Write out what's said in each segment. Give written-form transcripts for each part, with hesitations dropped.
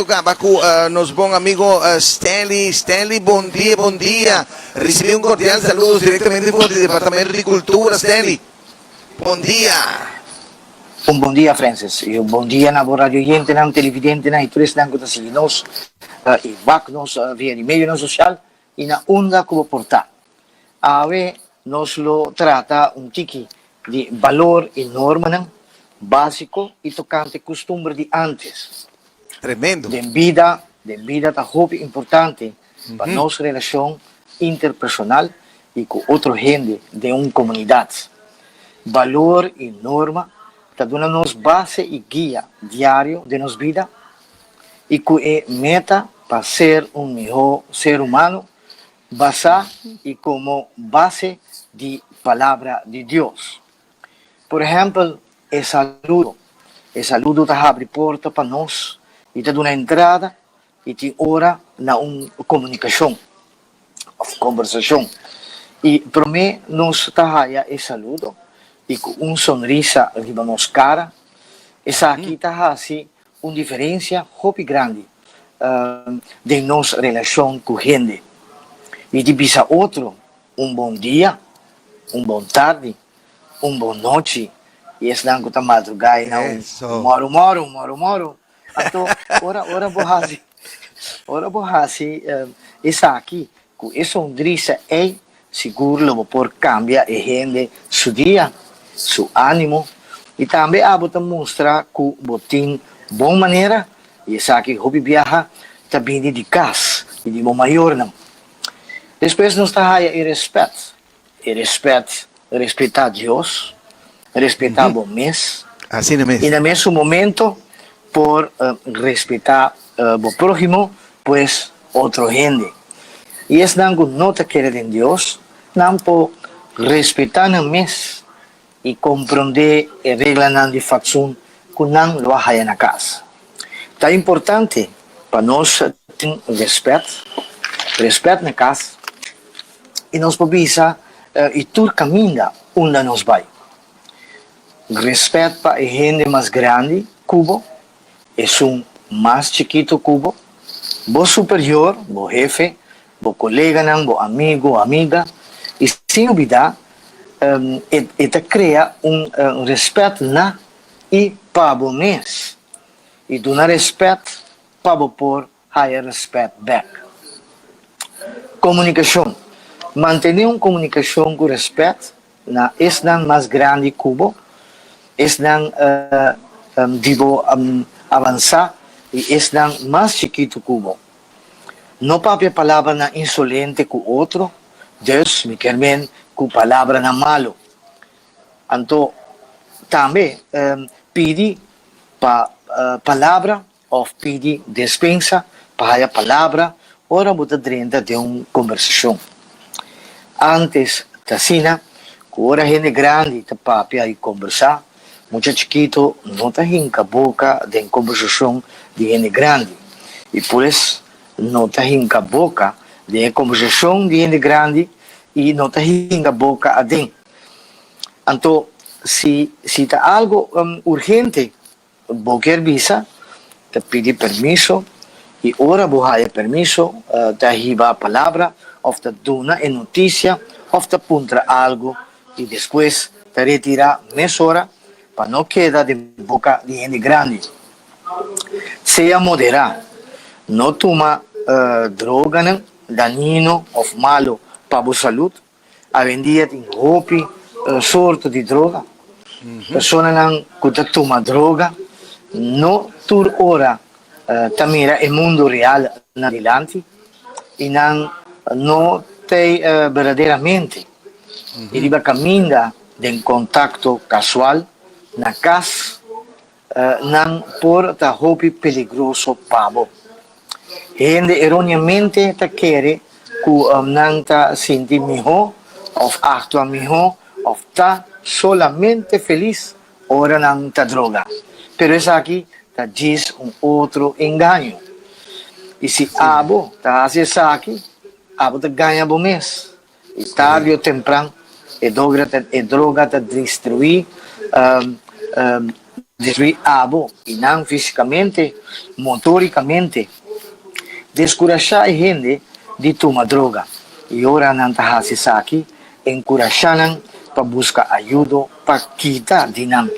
rato caba cu nos bon amigo Stanley. Stanley, bon dia, bon dia. Ricibi un cordial saludo directamente for di Departamento di Cultura, Stanley. Bon dia. Un bon dia, Francis, y un bon dia na bo radioyentenan, televidentenan y tur esnan cu ta sigui nos y wak nos via di medionan social y na unda cu bo por ta. Awe nos lo trata un tiki di balor y normanan basico y tocante custumber di antes. Tremendo. Den bida, den bida ta hopi importante pa nos relacion interpersonal y cu otro hende den un comunidad. Balor y norma ta duna nos base y guia diario den nos bida y cu e meta pa ser un miho ser humano basá i komo base di Palabra di Dios. Por ehèmpel, e saludo. E saludo ta habri porta pa nos i ta duna entrada i tin ora na un komunikashon òf kombersashon. I promé nos ta haya e saludo i ku un sonrisa riba nos kara, esaki ta hasi un diferencia hopi grandi den nos relacion cu hende. Y di bisa otro un bon dia, un bon tardi, un bon nochi y esnan cu ta madruga y na un moro moro, moro moro. Anto ora ora bo haci ora bo haci esaki cu e sonrisa ey Sigur lo bo por kambia e hende su dia, su ánimo i tambe abo ta mustra ku bo tin bon manera i esaki hopi biaha ta bini di kas i di bo mayornan. Despues nos ta haya e rèspèt, e rèspèt respetá Dios, respetá bo mes i na mesun momento por respetá bo próhimo, pues otro hende. I esnan ku no ta kere den Dios, nan por respetá nan mes i komprondé e reglanan di fatsun ku nan lo a haya na kas. Ta importante pa nos tin rèspèt, rèspèt na kas, i nos por bisa i tur kaminda unda nos bai. Rèspèt pa e hende mas grandi ku bo Esun mas chikito ku bo, bo superior, bo hefe, bo koleganan, bo amigu o amiga, i sin lubidá, e ta krea un rèspèt na i pa bo mes. I duna rèspèt pa bo por haya rèspèt bèk. Komunikashon. Mantené un komunikashon ku rèspèt Na esnan mas grandi ku bo, esnan di bo avansá i esnan mas chikitu ku bo. No papia palabranan insolente ku otro, dus mi kier men ku palabranan malu. Anto tambe pidi pa palabra Òf pidi despensa pa haya palabra ora bo ta drenta den un kombersashon. Ántes ta asina ku ora hende grandi ta papia i kombersá, mucha chikitu no ta hinka boka den kombersashon di hende grandi i pues no ta hinka boka den e kombersashon di hende grandi i no ta hinka boka aden. Anto si si ta algu urgente Bo kier bisa ta pidi permiso y ora bo haya permiso ta hiba palabra of ta duna e noticia of ta puntra algo y despues ta retira mesora pa no keda den boca di hende grandi. Sea modera, no tuma droganan dañino of malo pa bo salud. Awendia tin hopi sorto di droga. Personanan ku ta tuma droga no tur ora ta mira e mundu real nan dilanti i nan no t'ei berdaderamente i riba kaminda den kontakto kasual na kas Nan por ta hopi peligroso pa bo. Hende eroneamente ta kere ku nan ta sinti mihó òf aktua mihó òf ta solamente felis ora nan ta droga. Pero esaki ta djis un otro engaño. I si abo ta hasi esaki, abo ta gaña bo mes. I tardi o tempran e droga ta destruí destruí abo i nan físikamente, motórikamente. Deskurashá e hende di tuma droga i ora nan ta hasi esaki, enkurashá nan pa buska ayudo pa kita di nan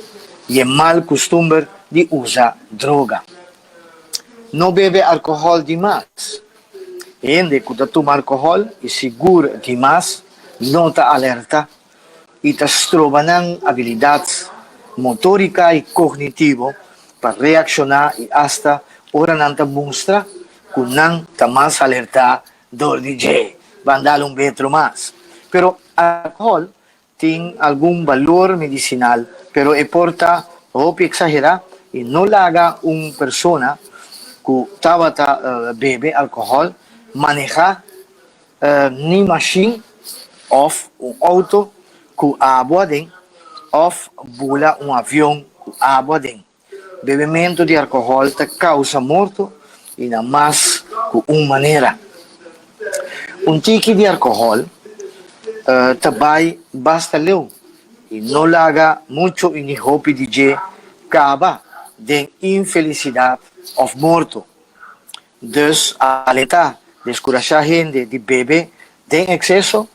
i e mal kustumber di usa droga. No bebe alkohòl dimas. Hende ku ta tuma alkohòl i sigur dimas no ta alerta i ta stroba nan abilidat motórika i kognitivo pa reakshoná i asta ora nan ta mustra ku nan ta mas alertá dor di dje ban dal un betro mas. Pero alkohòl tin algun balor medisinal, pero e por ta hopi eksagerá i no laga un persona ku tabata bebe alkohòl manehá ni mashin òf un outo ku abo aden òf bula un avion ku abo aden. Bebementu di alkohòl ta kousa morto i na mas ku un manera. Un tiki di alkohòl ta bai basta leu i no laga muchu i ni hopi di dje kaba den infelisidat òf morto. Dus alentá, deskurashá hende di bebe den ekseso,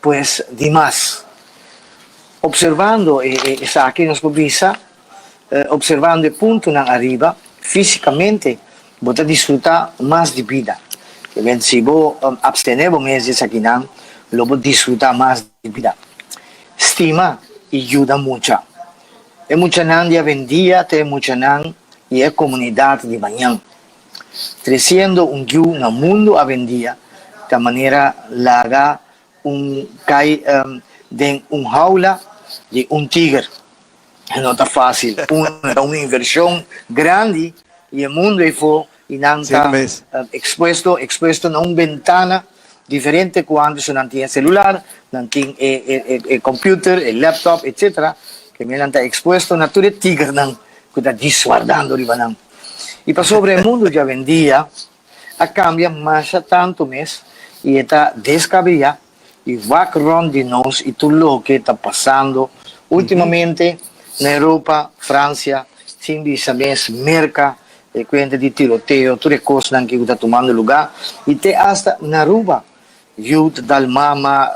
pues di mas. Opservando esaki nos por bisa, opservando e puntonan ariba, físikamente bo ta disfrutá mas di bida. Keben si bo apstené bo mes di esakinan, lo bo disfrutá mas di bida. Stima i yuda mucha. E muchanan di awendia ta e muchanan di e komunidat di mañan. Tresiendo un yu na mundu awendia ta manera laga un kai den un haula di un tiger. No ta fásil. Ta un invershon grandi i e mundu ei for i nan ta ekspuesto ekspuesto na un bentana diferente ku antes. Nan tin e selular, nan tin e computer, e laptop, etcetera, ke nan ta ekspuesto na tur e tigernan ku ta diswardando riba nan. I pasobra e mundu djawendia a kambia masha tantu mes i e ta deskabeyá i wak rònt di nos i tur loke ta pasando últimamente na Europa, Fransia, sin bisa mes Merka, e kuenta di tiroteo, tur e kosnan ku ta tumando lugá i te asta na Aruba. Yu ta dal mama,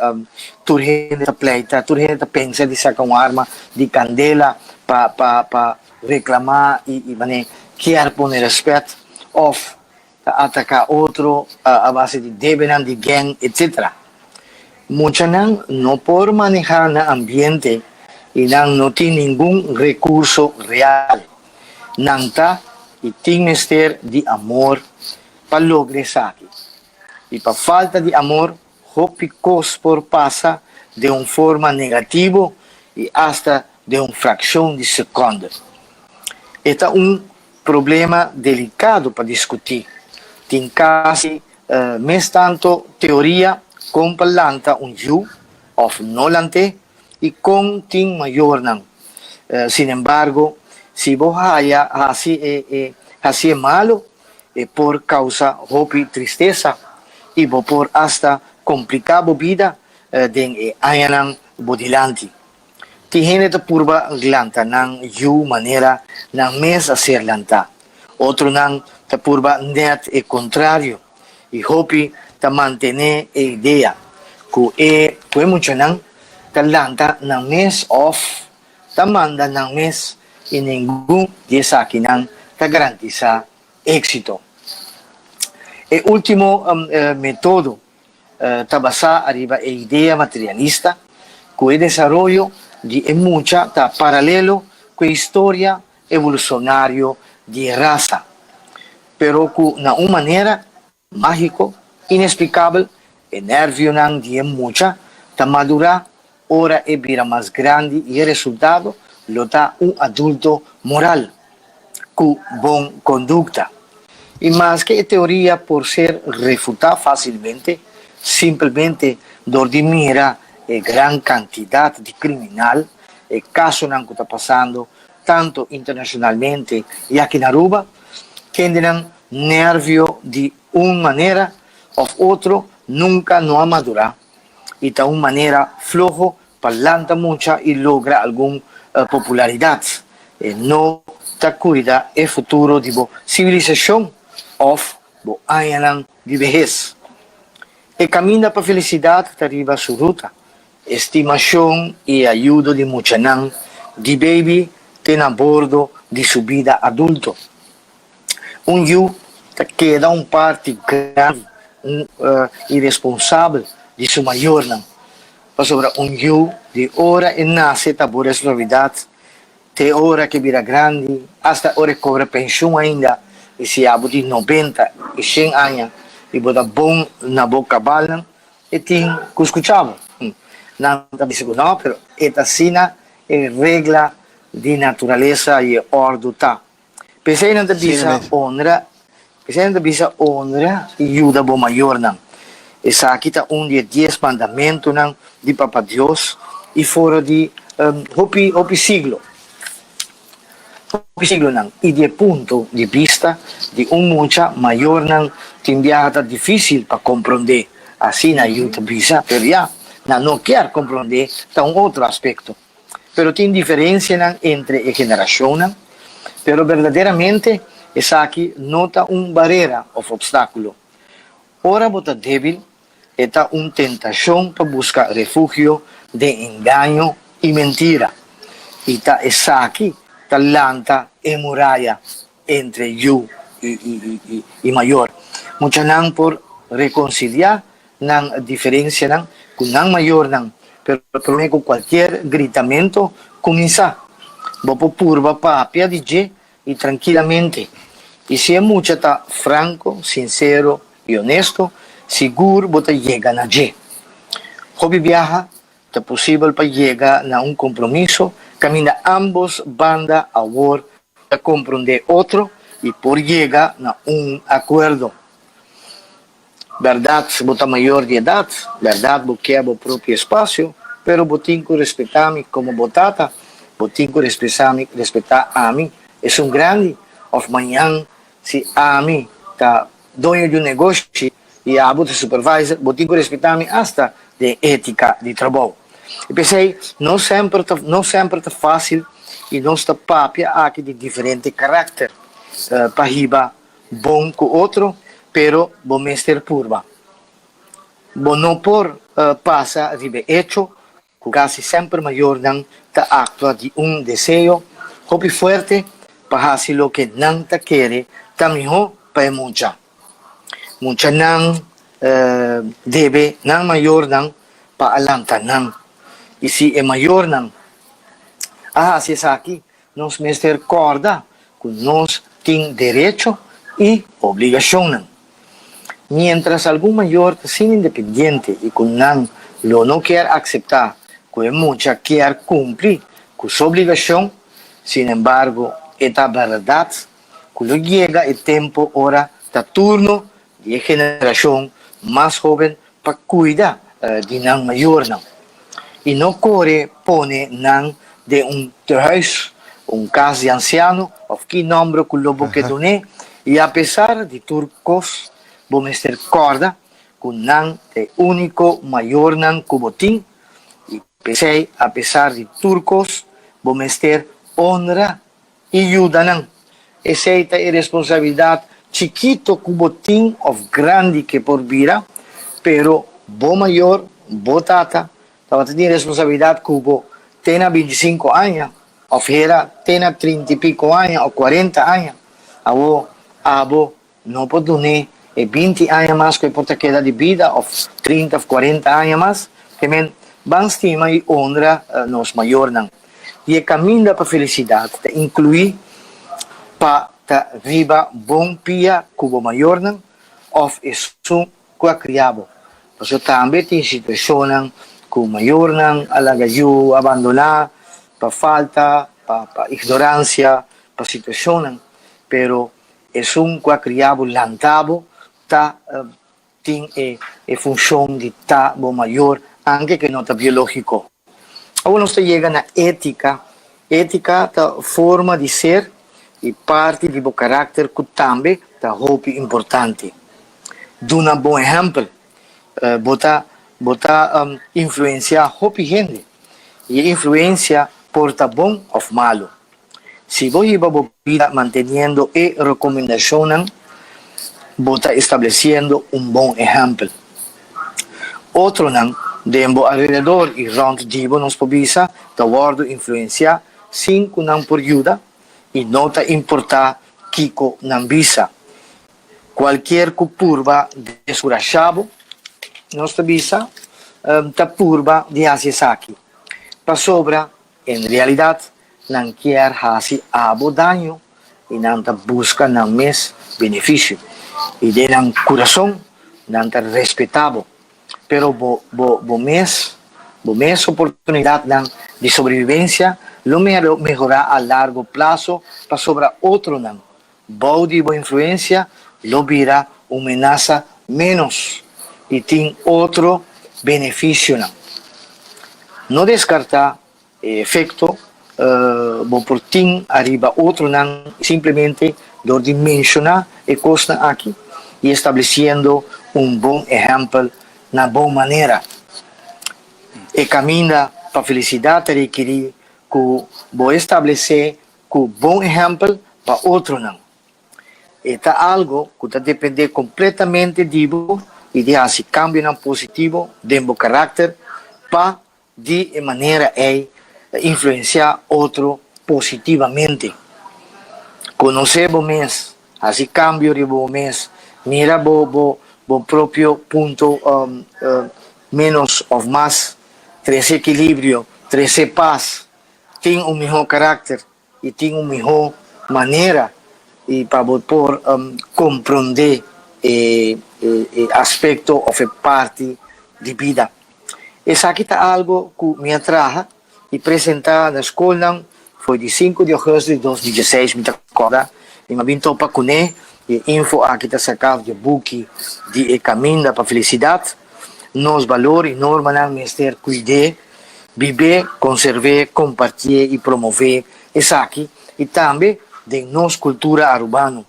tur hende ta pleita, tur hende ta pensa di saka un arma di kandela pa pa pa reklamá i i manera kier pone rèspèt òf ta ataká otro a base di debenan di gang etcetera. Muchanan no por manehá nan ambiente i nan no tin ningun rekurso real. Nan ta i tin mester di amor pa logra esaki. I pa falta di amor hopi kos por pasa den un forma negativo i asta den un frakshon di sekònde. E ta un problema delikado pa diskutí. Tin kasi mes tanto teoria kon pa lanta un yu òf no lant'é i kon tin mayornan. Sinembargo, si bo haya hasi e hasié malu, e por kousa hopi tristesa i bo por asta kompliká bo bida den e añanan bo dilanti. Tin hende ta purba lanta nan yu manera nan mes a ser lantá. Otronan ta purba nèt e kontrario i hopi ta mantené e idea ku e ku e muchanan ta lanta nan mes òf ta manda nan mes i ningun di esakinan ta garantisá éksito. E último metodo ta basá ariba e idea materialista ku e desaroyo di e mucha ta paralelo ku e historia evolushonario di e rasa, pero ku na un manera mágiko inesplikabel e nèrvionan di e mucha ta madurá ora e bira mas grandi i e resultado lo ta un adulto moral ku bon kondukta. I maske e teoria por ser refutá fásilmente, simpelmente dor di mira e gran kantidat di kriminal, e kasonan ku ta pasando tantu internashonalmente i aki na Aruba, kendenan nèrvio di un manera òf otro nunka no a madurá i ta un manera floho pa lanta mucha i logra algun popularidat. E no ta kuida e futuro di bo sivilisashon òf bo añanan di behes. E kaminda pa felisidat ta riba su ruta. Estimashon i e ayudo di muchanan di beibi te na bordo di su bida adulto. Un yu ta keda un parti grandi i responsabel di su mayornan, pasobra un yu di ora e nase ta bo responsabilidat te ora ke bira grandi, asta ora e kobra penshun ainda, i si abo tin nobenta i shen aña i bo ta bon na bo kabalnan, e tin ku skucha bo. Nan ta bisa ku no, pero e ta asina e regla di naturalesa i e òrdu ta. P'esei nan ta bisa honra, p'esei nan ta bisa honra i yuda bo mayornan. Esaki ta un di e dies mandamentunan di Papa Dios i for di hopi hopi siglo, hopi siglonan. I di e punto di bista di un mucha, mayornan tin biaha ta difísil pa komprondé. Asina yu ta bisa, pero ya nan no kier komprondé ta un otro aspekto. Pero tin diferencianan entre e generacionnan, pero berdaderamente esaki no ta un barera of obstaculo. Ora bo ta debil, e ta un tentacion pa busca refugio den engaño y mentira, y ta esaki ta lanta e muraya entre yu y mayor. Muchanan por reconcilia nan diferencianan cu nan mayornan, pero prome cu cualkier gritamento cuminsa, bo por purba papia di dje y trankilamente. Y si e mucha ta franco, sincero y honesto, sigur bo ta yega na dje. Hopi biaha ta posibel pa yega na un compromiso caminda ambos banda awor ta comprende otro y por yega na un acuerdo. Berdad bo ta mayor di edad, berdad bo kier bo propio espacio, pero bo tin cu respeta mi como bo tata, bo tin cu respesa mi, respeta ami, esun grandi, of mañan si ami ta doño di un negoshi y abo ta supervisor, bo tin cu respeta mi hasta den etica di trabou. Y p'esey no semper ta, no semper ta facil y nos ta papia aki di diferente caracter pa hiba bon ku otro, pero bo mester purba. Bo no por pasa riba e echo ku kasi semper mayornan ta aktua di un deseo hopi fuerte pa hasi loke nan ta kere ta mihó pa e mucha. Muchanan debe nan mayornan pa a lanta nan, i si e mayornan a hasi esaki, Nos mester kòrda ku nos tin derecho i obligashonnan. Miéntras algun mayor ta sin independiente i ku nan lo no kier akseptá ku e mucha kier kumpli ku su obligashon, sin embargo e ta bèrdat ku lo yega e tempu ora ta turno di e generashon mas hóben pa kuida di nan mayornan i no kore pone nan den un tehuis, un kas di ansiano òf ki nòmber ku lo bo ke dun'é, i apesar di tur kos bo mester kòrda ku nan ta e úniko mayornan ku bo tin i p'esei apesar di tur kos bo mester honra i yuda nan. Esei ta e responsabilidat chikito ku bo tin òf grandi ke por bira, pero bo mayor, bo tata, tabata tin responsabilidat ku bo te na bintisinku aña òf hera te na trinta i piko aña òf kuarenta aña. Awor abo no por dun'é e binti aña mas ku e por ta keda di bida òf trinta òf kuarenta aña mas. Ke men, ban stima i honra nos mayornan. I e kaminda pa felisidat ta inkluí pa ta riba bon pia ku bo mayornan òf esun ku a kria bo. Pasobra tambe tin situashonnan ku mayornan a laga yu abandoná pa falta, pa ignoransia, pa situashonnan. Pero Esun ku a kria bo lanta bo ta tin e e funshon di ta bo mayor anke ke no ta biológiko. Awor nos ta yega na étika. Étika ta forma di ser i parti di bo karakter ku tambe ta hopi importante. Duna bon ehèmpel. Bo ta bo ta influensiá hopi hende i e influensia por ta bon òf malu. Si bo hiba bo bida manteniendo e rekomendashonnan, bo ta establesiendo un bon ehèmpel. Otronan den bo alrededor i rònt di bo, nos por bisa, ta wòrdu influensiá sin ku nan por yuda i no ta importá kiko nan bisa. Kualkier ku purba deskurashá bo, nos ta bisa, ta purba di hasi esaki pasobra en realidat nan kier hasi abo daño i nan ta buska nan mes benefisio. I den nan kurason nan ta respetá bo. Pero bo bo bo mes bo mes oportunidatnan di sobrevivensia lo mehorá a largo plaso pasobra otronan bou di bo influensia lo bira un menasa ménos i tin otro benefisionan. No deskartá e efekto bo por tin ariba otronan simplemente dor di menshoná e kosnan aki i establesiendo un bon ehèmpel na bon manera. E kaminda pa felisidat ta rekirí ku bo establesé ku bon ehèmpel pa otronan. E ta algo ku ta dependé kompletamente di bo i di hasi kambionan positivo den bo karakter pa di e manera ei influensiá otro positivamente. Konosé bo mes, hasi kambio riba bo mes, mira bo bo bo propio punto ménos òf mas, trese ekilibrio, trese pas, tin un mihó karakter i tin un mihó manera i pa bo por komprondé e e aspekto òf e parti di bida. Esaki ta algo ku mi a traha i presentá na skolnan for di sinku di ògùstus di 2016 mi ta kòrda i mi a bin topa kuné i e info aki ta saká di e buki di E Kaminda pa Felisidat. Nos balor i normanan mester kuid'é, bib'é, konserv'é, kompartié i promové esaki i tambe den nos kultura arubano.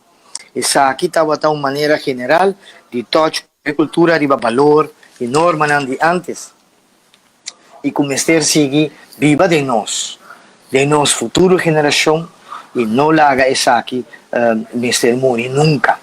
Esaki tabata un manera general di touch ku e kultura riba balor i normanan di ántes i ku mester sigui biba den nos, den nos futuro generashon i no laga esaki mester muri nunka.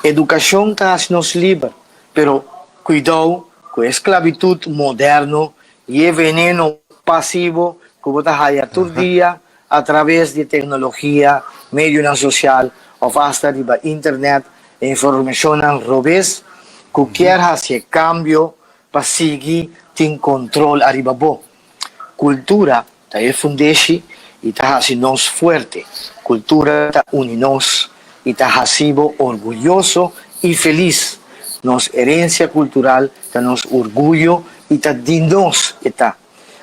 Edukashon ta hasi nos liber, pero kuidou ku e sklabitut moderno i e veneno pasivo ku bo ta haya tur dia atraves di teknologia, medionan sosial òf asta riba internet, e informashonnan robes ku kier hasi e kambio pa sigui tin kontrol ariba bo. Kultura ta e fundeshi i ta hasi nos fuerte. Kultura ta uni nos i ta hasi bo orguyoso i felis. Nos herensia kultural ta nos orguyo i ta di nos e ta.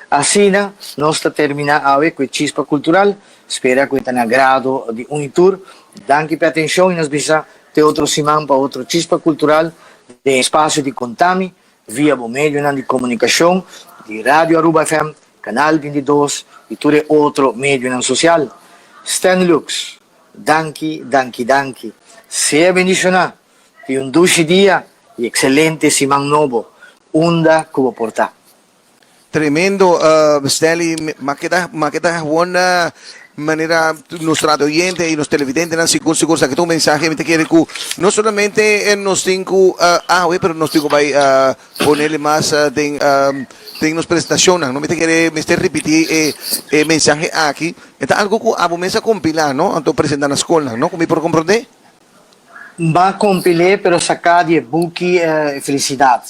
Asina nos ta terminá awe ku e Chispa Kultural. Spera ku e ta na grado di un i tur. Danki p'e atenshon i nos bisa te otro siman pa otro Chispa Kultural den espasio di Kontami via bo medionan di komunikashon di Radio Aruba FM, Kanal 22 i tur e otro medionan sosial. Stan Lux, danki, danki, danki. Sea bendishoná! Tin un dushi dia i ekselente siman nobo, unda ku bo por ta. Tremendo Stanley, m'a keda m'a keda gewoon manera nos radio oyente y nos televidentenan sigur sigur sa ke ta un mensahe mi ta kere ku no solamente nos tin ku awe pero nos tin ku bai ponele mas den den nos presentacionnan no mi ta kere mester ripiti e e mensahe aki e ta algo ku abo mes a kompila no anto presenta na skolnan no ku mi por komprende? M'a kompil'é pero saká di e buki Felicidad.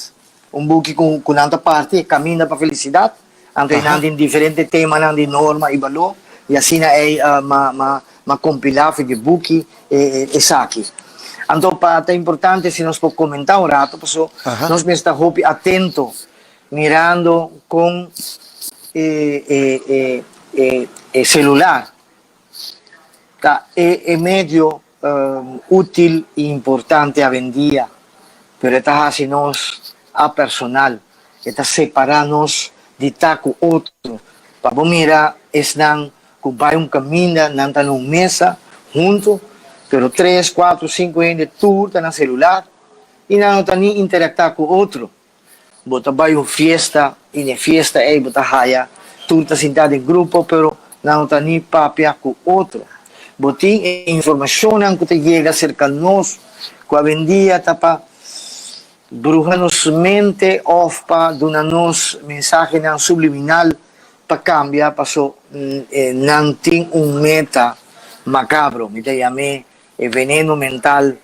Un buki ku ku nan ta parti e kaminda pa felisidat. Anto ei nan tin diferente temanan di norma i balor i asina ei ma ma ma kompilá for di e buki esaki. Anto pa ta importante si nos por komentá un rato paso nos mester ta hopi atento mirando kon e e e e e selular ta e e medio Útil i importante awendia, pero e ta hasi nos apersonal, e ta separá nos di ta ku otro. Pa bo mira esnan ku bai un kaminda, nan ta na un mesa huntu, pero tres, kuatro, sinku hende tur ta na selular i nan no ta ni interaktá ku otro. Bo ta bai un fiesta i n'e fiesta ei bo ta haya tur ta sintá den grupo, pero Nan no ta ni papia ku otro. Bo tin e informashonnan ku ta yega serka nos ku awendia ta pa bruha nos mente òf pa duna nos mensahenan subliminal pa kambia paso nan tin un meta makabro. Mi ta yam'é e veneno mental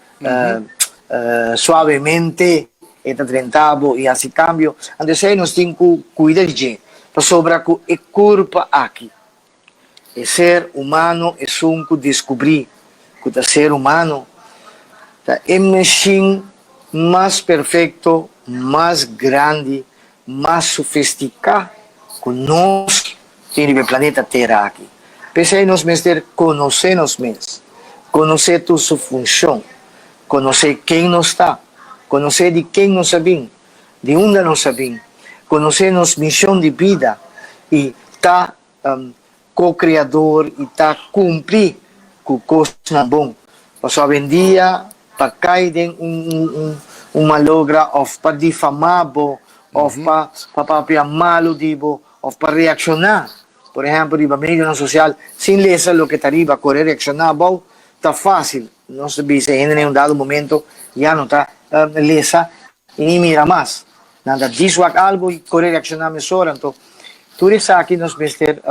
suavemente e ta drenta bo i hasi kambio. Anto esei nos tin ku kuida di dje pasobra ku e kurpa aki e ser humano esun ku deskubrí ku ta ser humano ta e meshin mas perfekto, mas grandi, mas sofistiká ku nos tin riba e planeta Tera aki. P'esei nos mester konosé nos mes, konosé tur su funshon, konosé ken nos ta, konosé di ken nos a bin, di unda nos a bin, konosé nos mishon di bida i ta ko-kreador i ta kumpli ku kosnan bon. Pasobra awendia pa kai den un malogra òf pa difamá bo òf pa papia malu di bo òf pa reakshoná, por ehèmpel riba medionan sosial, sin lesa loke ta riba, kore reakshoná abou, ta fásil. Nos ta bisa hende den un dado momento ya no ta lesa i ni mira mas. Nan ta djis wak algu i kore reakshoná mesora. Anto tur esaki nos mester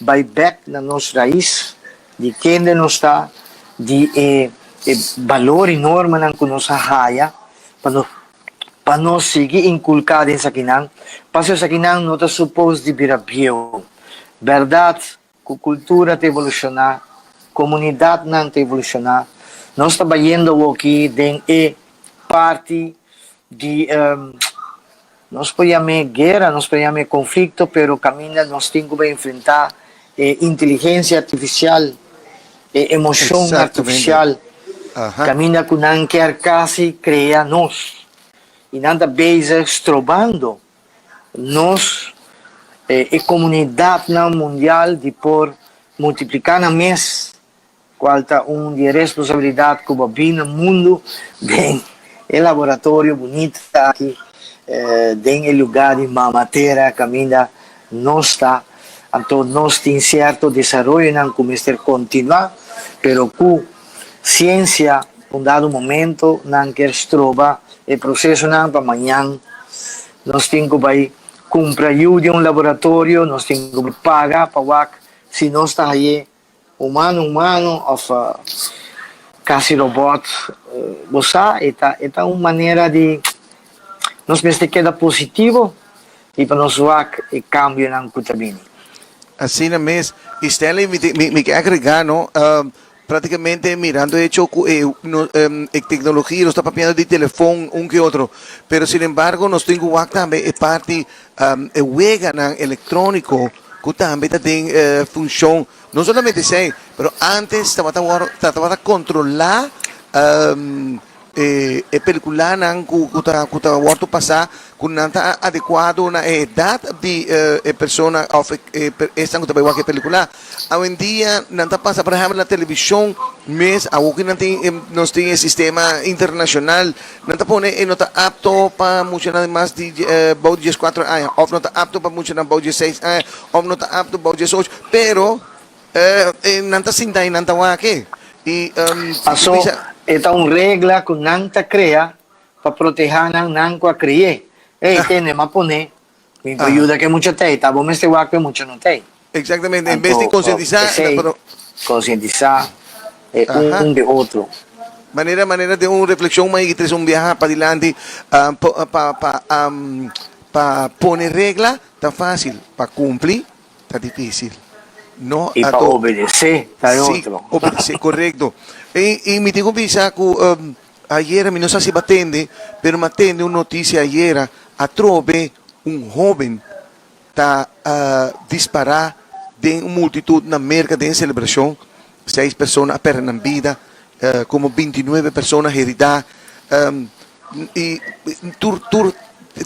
bai bèk na nos rais, di kende nos ta, di e balor i normanan ku nos a haya pa nos pa nos sigui inkulká den esakinan, pasobra esakinan no ta supos di bira bieu. Bèrdat Ku kultura ta evolushoná, komunidatnan ta evolushoná. Nos ta bayendo awoki den e parti di, nos por yam'é guera, nos por yam'é konflikto, pero kaminda nos tin ku bai enfrentá e inteligensia artifisial, e emoshon artifisial, kaminda ku nan kier kasi krea nos. I nan ta bezig strobando Nos, e comunidadnan mundial di por multiplica nan mes, cual ta un di e responsabilidad cu bo bin na mundo den e laboratorio bunita aki, den e lugar di Mama Tera caminda nos ta. Anto nos tin cierto desaroyonan cu mester continua, pero cu ciencia un dado momento nan kier stroba e procesonan pa mañan nos tin cu bay cumpra yu di un laboratorio, nos tin cu paga pa wak si nos ta haye humano humano of casi robot. Bo sa e ta e ta un manera di nos mester keda positivo y pa nos wak e cambionan cu ta bini. Asina mes. Y Stanley mi mi ke agrega no. Prácticamente mirando e hecho cu e e tecnologia nos ta papiando di telefon un que otro, pero sin embargo nos tin cu wak tambe e parti e weganan electronico cu tambe ta den funcion, no solamente esey, pero antes tabata wor tabata controla E e peliculanan cu cu ta cu ta wordo pasa cu nan ta adecuado na e edad di e persona of e esnan cu ta bay wak e pelicula. Awendia nan ta pasa por ehempel na television mes awo cu nan tin nos tin e sistema internacional nan ta pone e no ta apto pa muchanan di mas di bou di diescuatro aña of no ta apto pa muchanan bou di diesseis aña of no ta apto bou di diesocho pero Nan ta sinta i nan ta wak e. I Paso e ta un regla ku nan ta krea pa protehá nan, nan ku a kri'é. Ey, tende, m'a pone, mi por yuda ku e mucha t'ei, ta bo mester wak ku e mucha no t'ei. Exactamente, en bes di Anto, konsientisá, esei, pero konsientisá e un di otro. Manera, manera den un reflekshon mai tres un biaha padilanti, pa, pa, pa pone regla ta fásil, pa kumpli Ta difícil. No, I pa anto, obedecé ta e sí, otro. obedecé, correcto. I, i mi tin cu bisa cu um, ayera, mi no sa si bo a tende, pero mi a tende un noticia ayera, atrobe un hoben ta uh, dispará den un multitud na Merca den celebracion. Seis persona a perde nan bida, uh, como 29 persona heridá. Um, i tur, tur,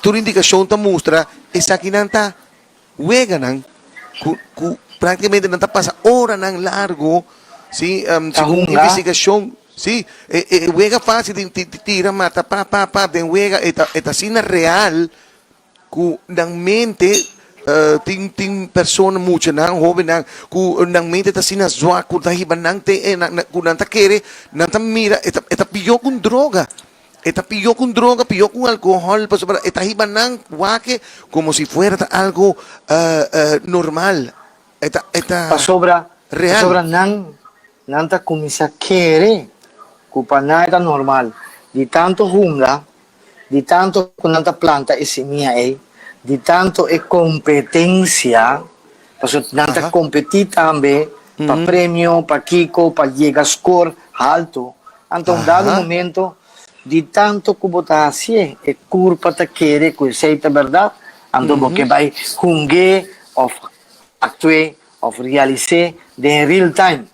tur indicacion ta mustra esakinan ta Weganan ku ku práktikamente nan ta pasa oranan largo, si, Ta segun hunga. investigashon, si, e e wega fásil di di tira mata pa pa pa den wega e ta e ta asina real ku nan mente Tin tin persona, muchanan, hobennan ku nan mente ta asina zwak ku ta hiba nan te e nan ku nan ta kere, nan ta mira e ta e ta pió ku un droga, e ta pió ku un droga, pió ku un alkohòl pasobra e ta hiba nan wak komo si fuera ta algo normal, e ta e ta Pasobra real. pasobra nan nan ta kuminsá kere ku pa nan e ta normal. Di tantu hunga Di tanto ku nan ta planta e simia ei, di tanto e kompetensia, pasobra nan ta kompetí tambe pa premio, pa kiko, pa yega skor haltu. Anto un dado momento, di tanto ku bo ta hasié, e kurpa ta kere ku esei ta bèrdat, anto bo ke bai hung'é òf aktu'é òf realis'é den real time.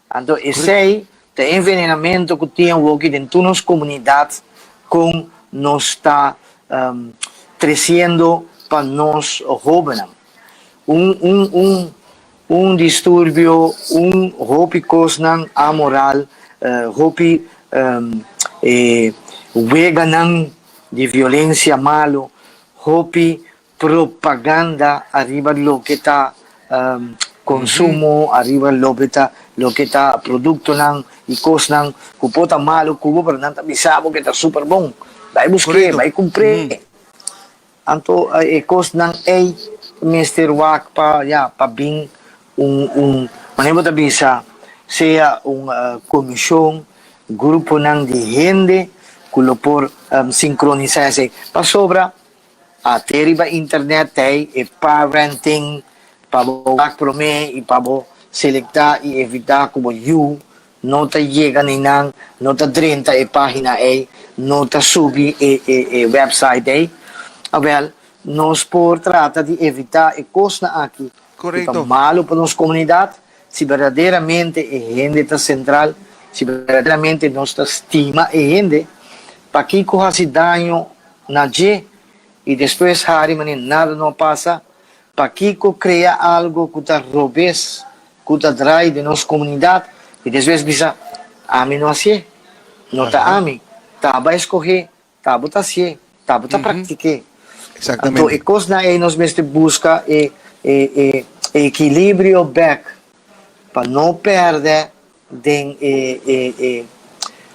Anto esei ta e envenenamento ku tin awoki den tur nos komunidat kon nos ta tresiendo pa nos hóbennan. Un un un un disturbio, un hopi kosnan amoral, hopi e weganan di violensia malu, hopi propaganda ariba loke ta consumo, ariba loke ta loke ta productonan y cosnan cu por ta malo cu bo, pero nan ta bisa bo que ta super bon. Bay busque, bay cumpr'e. Anto e cosnan ey mester wak pa ya pa bin un un manera bo ta bisa sea un comision, gruponan di hende cu lo por sincronisa esey. Pasobra A te riba internet tei e parenting pa bo wak prome i pa bo selekta i evita ku bo yu no ta yega ni nan, no ta drenta e pagina ei, no ta subi e e website ei. Awel, nos por trata di evita e kosnan aki ku ta malu pa nos komunidat si berdaderamente e hende ta sentral, si berdaderamente nos ta stima e hende, pakiko hasi daño na dje y despues hari mane nada no a pasa, pakico crea algo cu ta robes, cu ta draai den nos comunidad y despues bisa ami no hacié, no ta ami, ta abo a escoge, ta abo ta hacié, ta abo ta practiqué. Anto e cosnan ey nos mester busca e e e equilibrio bek pa no perde den e e e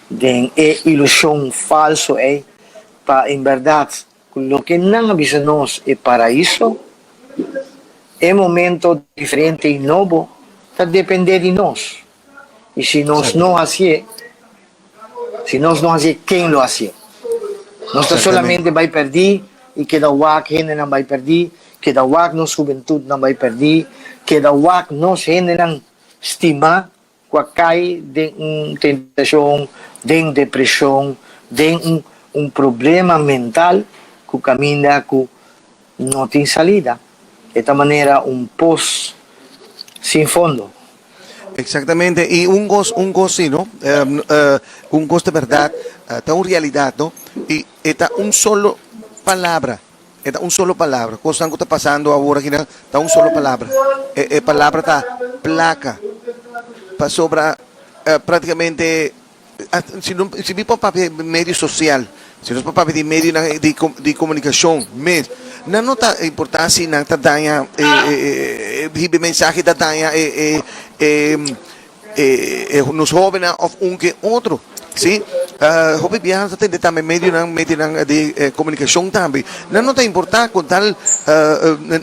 den e ilushon falso ei pa en bèrdat ku loke nan a bisa nos e paraiso, e momento diferente i nobo ta dependé di nos. I si nos no hasié, si nos no hasié, ken lo hasié? Nos ta solamente bai pèrdí i keda wak hendenan bai pèrdí, keda wak nos hubentutnan bai pèrdí, keda wak nos hendenan Stima ku a kai den un tentashon, den depreshon, den un un problema mental ku kaminda ku no tin salida. E ta manera un pos sin fondo. Exactamente, y un cos, un cos si, no? Un cos ta berdad, ta un realidad, no? Y e ta un solo palabra. E ta un solo palabra. Kosnan ku ta pasando awor akinan ta un solo palabra. E e palabra ta plaka. Pasobra práktikamente si no si mi por papia di medio sosial, si nos por papia di medionan di di komunikashon mes, nan no ta importá si nan ta daña e e hiba e mensahe ta daña e e e E nos hóbennan òf un ke otro, sí. Hopi biaha nos ta tende tambe medionan, medionan di komunikashon tambe. Nan no ta importá kon tal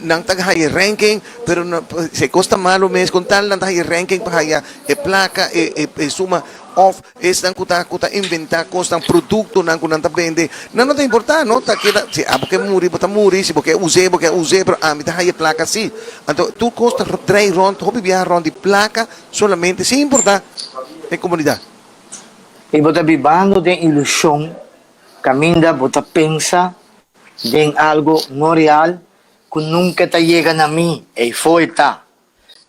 nan ta haya e ranking, pero si e kos ta malu mes kon tal nan ta haya e ranking pa haya e plaka, e e suma òf esnan ku ta ku ta inventá kosnan, produktonan ku nan ta bende, nan no ta importá, no ta keda si abo ke muri bo ta muri, si bo ke us'é bo ke us'é, pero ami ta haya e plaka sí. Anto tur kos ta drei rònt, hopi biaha rònt di plaka solamente sin importá e komunidat. I bo ta bibando den ilushon kaminda bo ta pensa den algo no real ku nunka ta yega na mi, ei fo'i ta.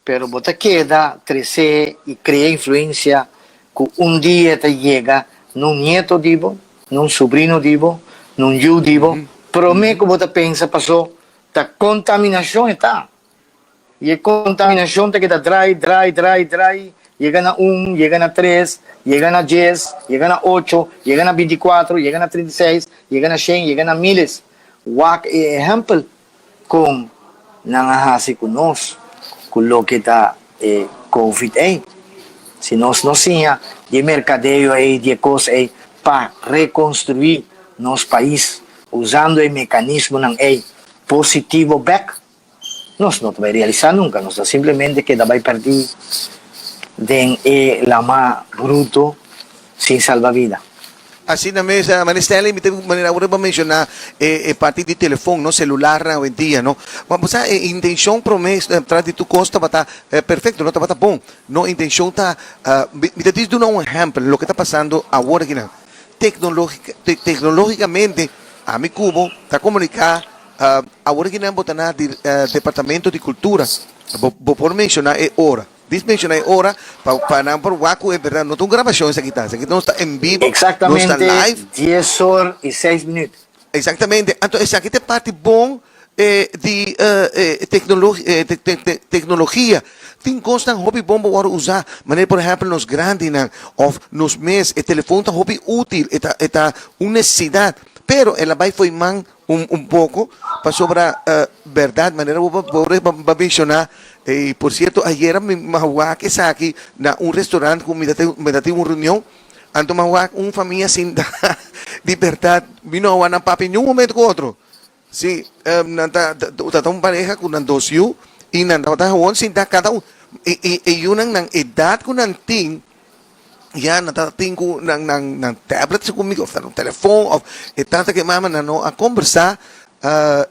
Pero bo ta keda trese i krea influensia ku un dia ta yega na un nieto di bo, na un subrino di bo, na un yu di bo, promé ku bo ta pensa pasó ta kontaminashon e ta. I e kontaminashon ta keda drai, drai, drai, drai, yega na un, yega na tres, yega na dies, yega na ocho, yega na bintikuatro, yega na 36, yega na shen, yega na miles. Wak e ehèmpel kon. nan a hasi ku nos ku loke ta e Covid ei. Si nos no siña di e merkadeo ei, di e kos ei pa rekonstruí nos pais usando e mekanismonan ei positivo bèk, nos no ta bai realisá nunka. Nos ta simplemente keda bai pèrdí den e lamá bruto sin salbabida. Asina mes, Mane Stanley, mi ta manera awor bo a menciona e e parti di telefon, no, celularnan awendia, no. Ma bo sa e intencion prome tras di tur cos tabata perfecto, no, tabata bon. No, intencion ta, mi ta dis duna un ehempel loke ta pasando awor akinan. Tecnologica, tecnologicamente ami cu bo ta comunica, awor akinan bo ta na di Departamento di Cultura, bo bo por menciona e ora. Dis menciona e ora pa pa nan por wak cu e berdad no ta un grabacion esaki ta, esaki nos ta en bibo, nos ta Exactamente live. dies or y seis minuut. Exactamente, anto esaki ta e parti bon di e tecnolog tecnologia. Tin cosnan hopi bon pa worde usa, manera por ehempel nos grandinan of nos mes, e telefon ta hopi util, e ta e ta un necesidad, pero el a bay fo'i man Un un poco, pasobra berdad manera bo bo bo menciona, y por cierto ayera mi a wak esaki na un restaurant cu mi ta mi ta tin un reunion, anto mi a wak un famia sinta di berdad mi no a wak nan papia niun momento cu otro, si nan ta ta un pareha cu nan dos yu y nan tabata gewoon sinta cada un y y e yunan nan edad cu nan tin. Ya nan ta tin ku nan nan nan tablet segun mi of nan telefon of e tata ku e mama nan no a kombersá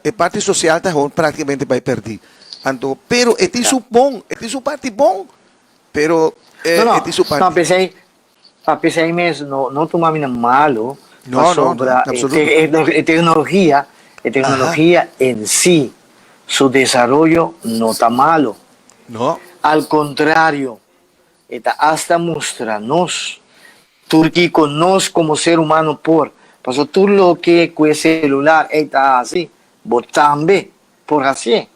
e parti sosial ta hon praktikamente bai pèrdí. Anto pero e tin su bon, e tin su parti bon, pero No, no, e tin su no, parti. p'esei, pa p'esei mes no no tuma mi na malu No, no, pasobra e absoluto. te e teknologia, e Aha. teknologia en si su desaroyo no ta malu. No. Al kontrario, E ta asta mustra nos tur kiko nos komo ser humano por. Pasobra tur loke ku e selular ei ta hasi, bo tambe por hasié.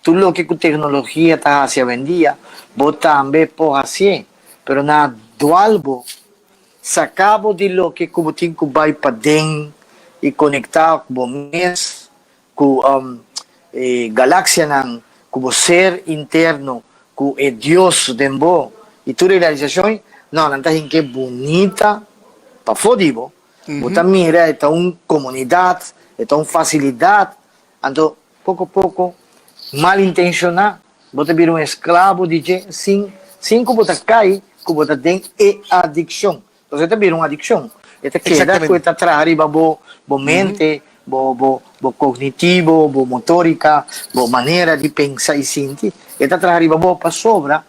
Tur loke ku teknologia ta hasi awendia, bo tambe por hasié. Pero na dual bo, saka bo di loke ku bo tin ku bai paden i konektá ku bo mes Ku e galaksianan, ku bo ser interno, ku e Dios den bo i tur e realisashon, no, nan ta hinke bunita pafó di bo. Bo ta mira e ta un komunidat, e ta un fasilidat. Anto poko poko, malintenshoná, bo ta bira un esklabo di dje sin sin ku bo ta kai ku bo ta den e adikshon. Entonces e ta bira un adiccion. E ta keda cu e ta traha riba bo bo mente, bo bo bo cognitivo, bo motorica, bo manera di pensa y sinti. E ta traha riba bo pasobra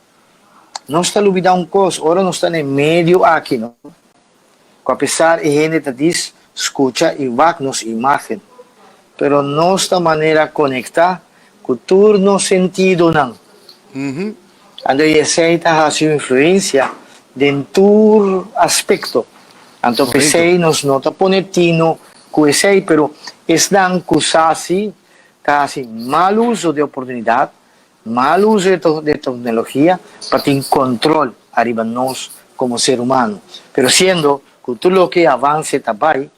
nos ta lubida un cos, ora nos ta na e medio aki no, cu apesar e hende ta dis scucha y wak nos imagen, pero nos ta manera conecta cu tur nos sentidonan. Anto i esei ta hasi un influensia den tur aspekto. Anto p'esei nos no ta pone tino ku esei, pero esnan ku sa si ta hasi mal uso di oportunidat, mal uso di teknologia pa tin kontrol ariba nos komo ser humano. Pero siendo ku tur loke avanse ta bai,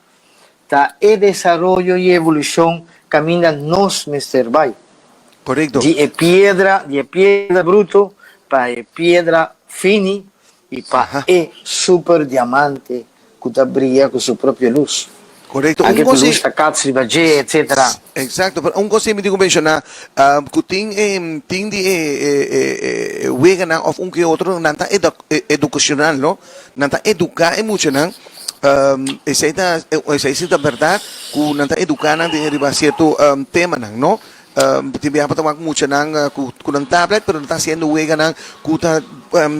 Ta e desaroyo i evolushon kaminda nos mester bai. Korekto. Di e piedra, di e piedra bruto pa e piedra fini i pa e super diamante ku ta bria ku su propio lus. Korekto. Un Anke kos ku lus ta kats riba dje, etsetera. Eksakto. Pero un kos mi tin ku menshoná, ku tin tin di e e weganan òf un ke otro nan ta edukashonal, no? Nan ta eduká e muchanan. Esei ta esei si ta berdad ku nan ta eduká nan den riba sierto temanan no. Tin biaha bo ta wak muchanan ku ku nan tablet pero nan ta hasiendo weganan ku ta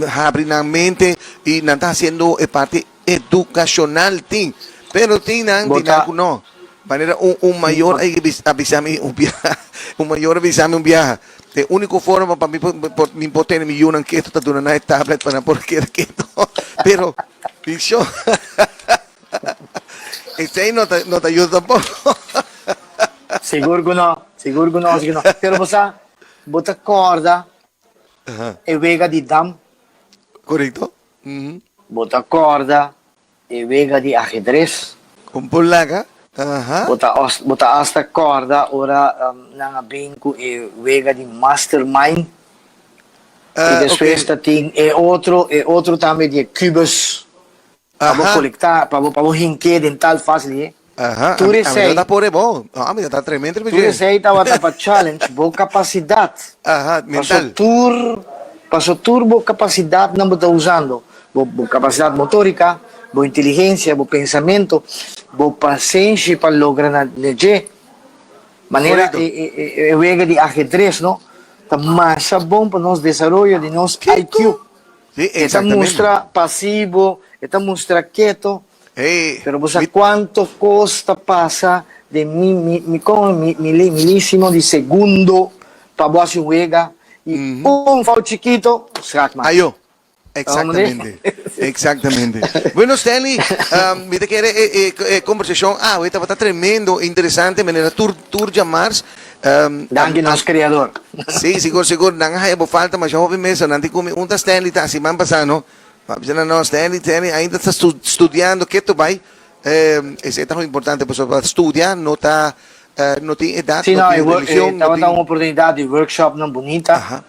habri nan mente i nan ta hasiendo e parti edukashonal tin. Pero tin nan Bo tin nan ta ku no. Manera un un mayor a a bisa mi un biaha un mayor a bisa mi un biaha e úniko forma pa mi por mi por tene mi yunan keto ta duna nan e tablet pa nan por keda keto pero Pisho. Esei no ta, no ta yuda tampoco. Sigur ku no, sigur ku no, sigur ku no. Pero bo sa, bo ta kòrda e wega di dam? Korekto. Mhm. Bo ta kòrda e wega di ahedres? Kon por laga? Aha. Bo ta bo ta hasta kòrda ora nan a bin ku e wega di mastermind. I despues ta tin e otro, e otro tambe di e kubus. Pa bo kolektá, pa bo pa bo hink'é den tal fásil he. Aha, Tur ami esei. ta por e bo. No, ami ta tremendo riba Tur dje. esei tabata pa challenge bo kapasidat. Aha, Paso mental. tur, paso tur bo kapasidatnan bo ta usando, bo bo kapasidat motórika, bo inteligensia, bo pensamentu, bo pasenshi pa logra na na dje. Manera Korekto. e e e e wega di ahedres, no, ta masha bon pa nos desaroyo di nos Kiko? IQ. Sí, E ta exactamente. mustra pasivo, e ta mustra keto, Hey, pero bo sa mi, cuanto cos ta pasa den mi, mi, mi, con mi, mili, milisimo di segundo pa bo haci un wega y un fout chikito, schaak mat. Ayo, Hombre. exactamente, exactamente. Bueno, Stanley, mi ta kere e, e, e conversacion awe tabata tremendo, interesante, manera tur, tur djamars. Danki nos Creador. Sí, sigur, sigur. Nan a haya bo falta masha hopi mesa. Nan tin ku mi un ta Stanley ta siman pasá, no? Ma bisa nan, no, Stanley, Stanley ainda ta studiando ketu bai. Esei ta hopi importante pasobra pa studia no ta, no tin edat, Sí, no no, tin religion, no tabata tin. un oportunidat di workshopnan bunita Aha.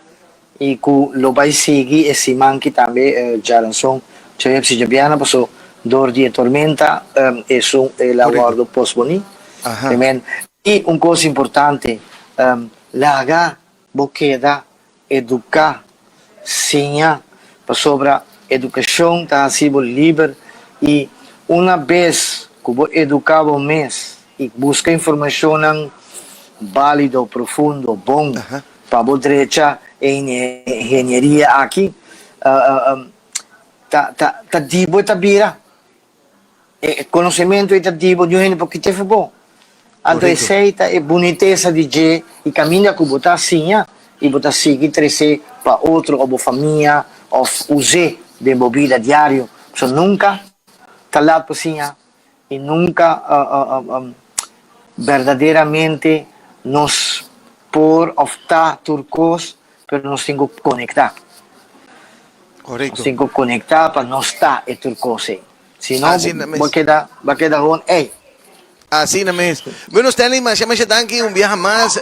i ku lo bai sigui e siman ki tambe djaranson, djaweps i djabièrnè paso dor di e tormenta esun el a Korekto. wòrdu posponí. Aha. Amen. I un kos importante, laga bo keda eduká, siña, pasobra edukashon ta hasi bo liber i una bes ku bo eduká bo mes i buska informashonnan bálido, profundo, bon pa bo drecha e ingenieria aki, ta di bo e ta bira. E konosementu ei ta di bo, niun hende por kit'é for bo. Anto esei ta e bunitesa di dje i kaminda ku bo ta siña i bo ta sigui tres'é pa otro òf bo famia òf us'é den bo bida diario. Pasobra nunka ta lat pa siña i nunka berdaderamente nos por òf ta tur kos, pero nos tin ku konektá. Correcto. Nos tin cu conecta pa nos ta e tur cos ey. Si no, Asina mes. bo keda, bo keda gewoon ey. Asina mes. Bueno Stanley, masha masha danki un biaha mas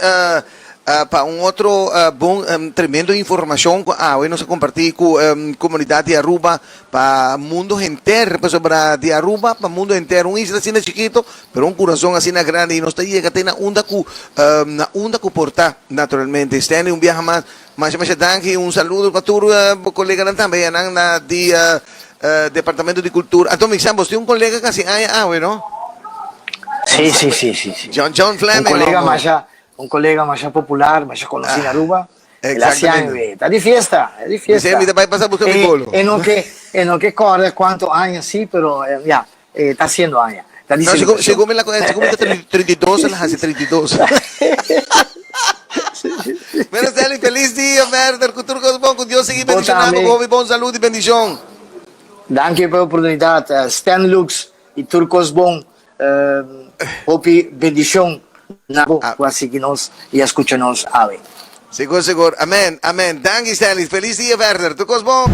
pa un otro bon tremendo informacion cu awe nos a comparti cu comunidad di Aruba pa mundo henter, pasobra di Aruba pa mundo henter, un isla asina chikito pero un curazon asina grandi y nos ta yega te na unda cu na unda cu por ta naturalmente. Stanley un biaha mas Masha masha danki y un saludo pa tur bo coleganan tambe enan na di Departamento di Cultura. Anto mi sa bos tin un colega casi aña awe no? Sí, sí, sí, sí, sí. John, John Un Fleming colega homo. masha, un colega masha popular, masha conoci na Aruba. El haci aña Exactamente. we. Ta di fiesta, ta di Mi sa fiesta. mi ta bay pasa busca mi E, bolo. e no ke, e no ke corda cuanto aña sí, pero ya, e ta haciendo aña. Ta di No, segun, celebracion. segun mi la, segun mi ta 32, el a haci 32. Bueno, Stanley, feliz dia verder. Ku tur kos bon. Ku Dios sigui Bo bendishoná bo tambe. ku hopi bon salud i bendishon. Danki pa e oportunidat. Stan Lux i tur kos bon. Hopi bendishon na bo ku a sigui nos i a skucha nos awe. Sigur, sigur. Amen, amen. Danki, Stanley. Feliz dia verder. Tur kos bon.